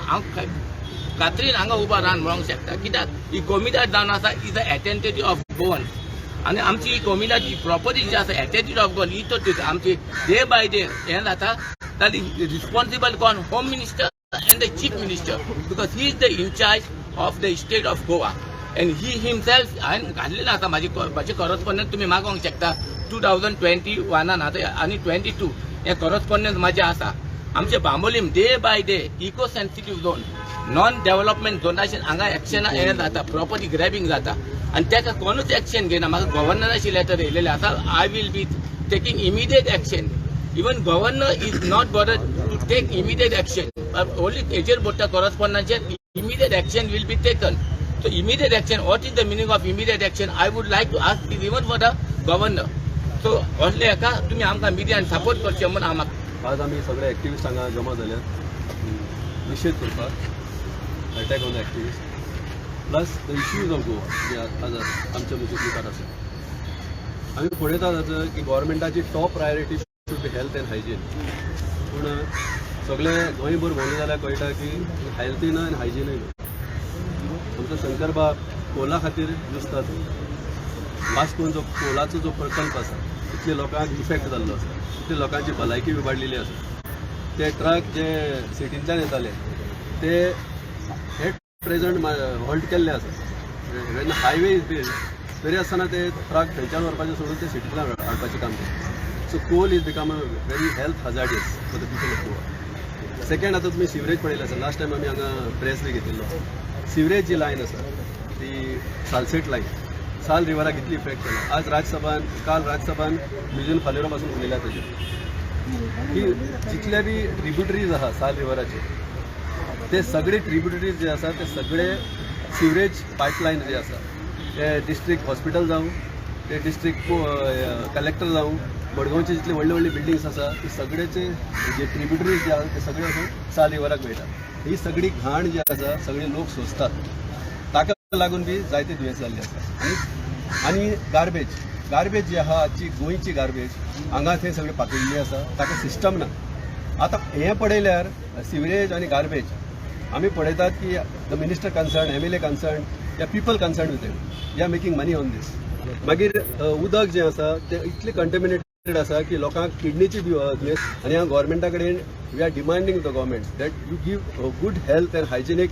हांव खात्रीन हांगा उबो रावन म्हणूंक शकता, कित्याक ही कोमिदाद जावन आसा is a identity of Goan. आनी आमची ही कोमिदाद ही प्रॉपर्टी जी आसा आयडेंटिटी ऑफ गोवन ही तर आमची डे बाय डे हें जाता. जाल्यार रिस्पॉन्सिबल कोण? Home Minister and the Chief Minister, because he is the in-charge of the state of Goa and he himself. हांवें घातलेलें आसा, म्हाजी म्हाजे करस्पॉन्डन्स तुमी मागोंक शकता. 2021 आतां आनी 22 हे करस्पॉन्डन्स म्हाजे आसा. आमचे Bambolim day by day eco sensitive zone, non development झोनाचेर हांगा एक्शनां हें जाता, प्रॉपर्टी ग्रॅबिंग जाता आनी ताका कोणूच एक्शन घेना. म्हाका गव्हर्नराची लेटर येयलेलें आसा, I will be taking immediate action. Even governor is not bothered to take immediate action. Only हेजेर बोडटा करस्पॉन्डन्साचेर immediate action will be taken. So immediate action, what is the meaning of immediate action? I would like to ask this even for the governor. So असले हेका तुमी आमकां मिडियान support करचें म्हूण हांव मागता. आज आमी सगळे एक्टिविस्ट हांगा जमा जाल्यात निशेध करपाक attack on the activist plus the issues of Goa जे आज आमच्या मुखार आसा. आमी पळयतात आतां की गव्हर्मेंटाची top priority should be health and hygiene, पूण सगळे गोंयभर भोंवले जाल्यार कळटा की हेल्थूय ना आनी हायजिनूय ना. आमचो शंकरबाब कोला खातीर झुजतात. वास्कोन जो कोलाचो जो प्रकल्प आसा, तितले लोकांक इफेक्ट जाल्लो आसा, तितले लोकांची भलायकी बिबाडलेली आसा. ते ट्रक जे सिटींतल्यान येताले ते एट प्रेझंट हॉल्ट केल्ले आसा. When highway is built, तरी आसतना ते ट्रक थंयच्यान व्हरपाचे सोडून ते सिटींतल्यान हाडपाचें काम करता. So coal is become a very health hazardous for the people of Goa. Second, आतां तुमी सिवरेज पळयलें आसा. लास्ट टायम आमी हांगा प्रेस बी घेतिल्लो. सिवरेज जी लायन आसा ती सालसेट लायन, साल रिवराक कितली इफेक्ट केला. आज राज्यसभान, काल राज्यसभान लुईजिन्हो फालेरो पासून उलयल्या तेजेर की जितले बी ट्रिब्युटरीज आहा साल रिवराचे, ते सगळे ट्रिब्युटरीज जे आसा ते सगळे सिवरेज पायपलायन जे आसा ते डिस्ट्रिक्ट हॉस्पिटल जावं, ते डिस्ट्रिक्ट कलेक्टर जावं, मडगांवचे जितले व्हडले व्हडले बिल्डिंग्स आसा ते सगळेचे जे ट्रिब्युटरीज जे आसा ते सगळे वचून साल रिवराक मेळटा. ही सगळी घाण जी आसा सगळे लोक सोंसतात. ताका लागून बी जायते दुयेंस जाल्ले आसा. आनी गार्बेज, गार्बेज जी आहा, आजची गोंयची गार्बेज हांगा थंय सगळी पातळिल्ली आसा. ताका सिस्टम ना. आतां हें पळयल्यार सिवरेज आनी गार्बेज आमी पळयतात की the minister concern, MLA concern या people concern with it, they are making money on this. मागीर उदक जें आसा तें इतलें कंटेमिनेटेड आसा की लोकांक किडनीची दुयेंस. आनी हांव गव्हर्मेंटा कडेन, we are demanding the government that you give good health and hygienic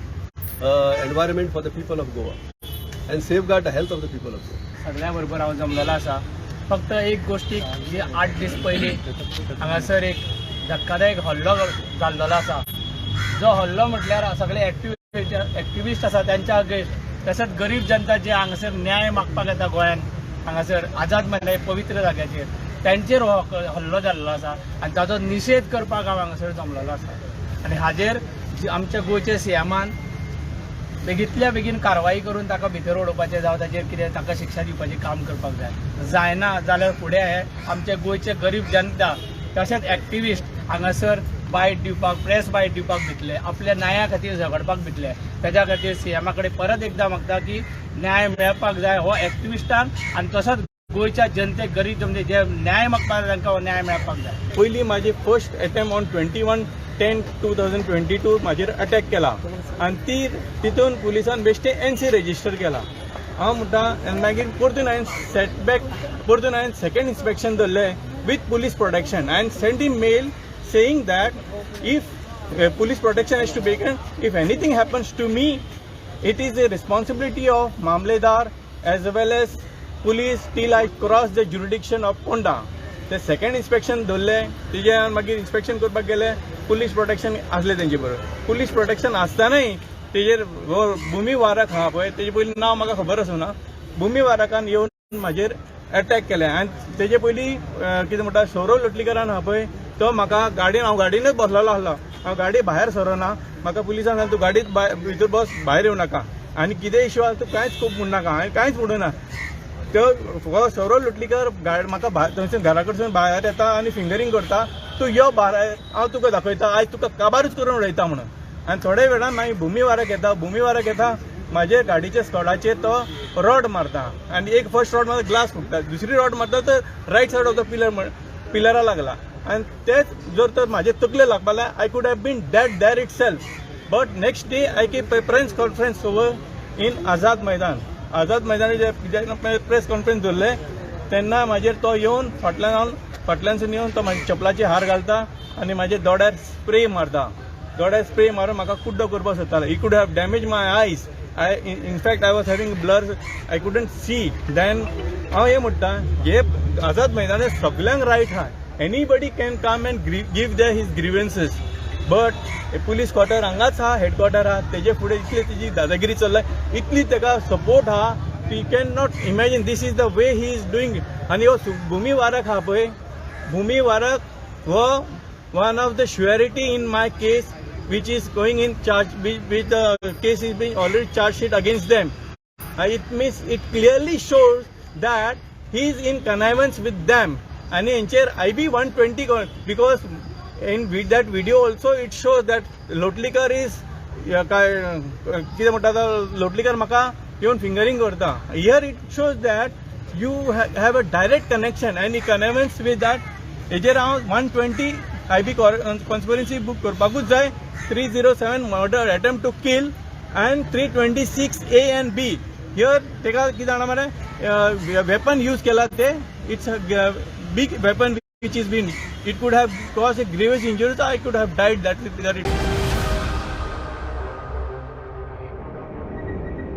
environment for the people of Goa and safeguard the health of the people of Goa. सगळ्या बरोबर हांव जमलेलो आसा. फक्त एक गोश्टीक जी 8 दीस पयलीं हांगासर एक धक्कादायक हल्लो जाल्लो आसा, जो हल्लो म्हटल्यार सगळे एक्टिविस्ट आसा त्यांच्या अगेन्स्ट, तशेंच गरीब जनता जे हांगासर न्याय मागपाक येता गोंयांत, हांगासर आझाद मैदान पवित्र जाग्याचेर त्यांचेर हो हल्लो जाल्लो आसा आनी ताचो निशेध करपाक हांव हांगासर जमलेलो आसा. आनी हाजेर आमच्या गोंयचे सीएमान बेगीतल्या बेगीन कारवाई करून ताका भितर उडोवपाचें जावं ताचेर कितें ताका शिक्षा दिवपाचें काम करपाक जाय. जायना जाल्यार फुडें हे आमचे गोंयचे गरीब जनता तशेंच एक्टिविस्ट हांगासर बायट दिवपाक, प्रेस बायट दिवपाक भितले, आपल्या न्याया खातीर झगडपाक भितले. तेज्या खातीर सीएमा कडेन परत एकदां मागता की न्याय मेळपाक जाय हो एक्टिविस्टांक आनी तसोच गोंयच्या जनतेक, गरीब जनतेक जे न्याय मागपाक जाय तांकां हो न्याय मेळपाक जाय. पयलीं म्हाजी first attempt on 21/10/2022 म्हाजेर अटॅक केला आनी ती तितून पुलिसान बेश्टे एनसी रजिस्टर केला. हांव म्हणटा, आनी मागीर परतून हांवें सेटबॅक, परतून हांवें सेकंड इन्स्पेक्शन धरलें with police protection and send him mail saying that if police protection has to be taken, if anything happens to me, it is a responsibility of Mamledar as well as police till I cross the jurisdiction of Ponda. ते second inspection धरले, तेजे मागीर inspection करपाक गेले, police protection आसले तेंचे बरोबर. Police protection आसतनाय तेजेर हो भुमी वारक आहा पळय, तेजे पयलीं नांव म्हाका खबर आसूं, भुमी वारकान येवन म्हाजेर एटॅक केले. आनी तेजे पयलीं कितें म्हणटा, सौरव लोटलीकरान आहा पळय, तो म्हाका गाडयेन, हांव गाडयेनूच बसलेलो आसलो, हांव गाडी भायर सरना, म्हाका पुलिसान सांगलें, तूं गाडयेत भितर बस, भायर येवं नाका आनी कितें इश्यू आसा तूं कांयच खूब म्हणनाका. हांवें कांयच म्हणूं ना. तो हो सौरव लोटलीकर म्हाका थंयसून घरा कडसून भायर येता आनी फिंगरींग करता, तूं यो भायर, हांव तुका दाखयता, आयज तुका काबारूच करून उडयता म्हणून. आनी थोड्या वेळान मागीर भुमी वारक येता. भुमी वारक येता, म्हाजे गाडीच्या स्कॉडाचेर तो रॉड मारता आनी एक फर्स्ट रॉड मारता, ग्लास फुटता. दुसरी रॉड मारता तर right side of the pillar, पिलरा लागला आनी तेच जर तर म्हाजे तकले लागपाक, I could have been dead there itself. But next day I keep a press conference over in Azad Maidan. Azad मैदानार प्रेस कॉन्फरन्स दवरले तेन्ना म्हाजेर तो येवन फाटल्यान हांव फाटल्यानसून येवन तो म्हाज्या चपलाची हार घालता आनी म्हाजे दोड्यार स्प्रे मारता. दोड्यार स्प्रे मारून म्हाका कुड्डो करपाक सोदतालो. He could have damage my eyes. I in fact I was having blur, I couldn't see. Then हांव हें म्हणटा, हे आझाद मैदानार सगल्यांक रायट आहा. Anybody can come and give the his grievances, but police quarter हांगाच आहा, हेडक्वॉर्टर आहा. तेजे फुडें इतली तेजी दादागिरी चल्ल्या, इतली तेका सपोर्ट आहा, you can not imagine. This is the way he is doing. आनी हो भुमी वारक आहा पळय, भुमी वारक हो one of the surety in my case, which is going in charge, which the case is being already charge sheet against them. It means it clearly shows that he is in connivance with them. आणि हेंचेर IB 120, because in with that video also it shows that Lotlikar is काय कितें म्हणटा तो, लोटलीकर म्हाका येवन फिंगरींग करता. Here it shows that you have a direct connection and connivance with that. हेजेर हांव 120 IB conspiracy book करपाकूच जाय, 307 murder, attempt to kill, and 326 A and B. Here तेका कितें जाणा मरे, वेपन यूज केला ते, it's a big weapon which is been, it could have cause a grievous injuries. I could have died. That that it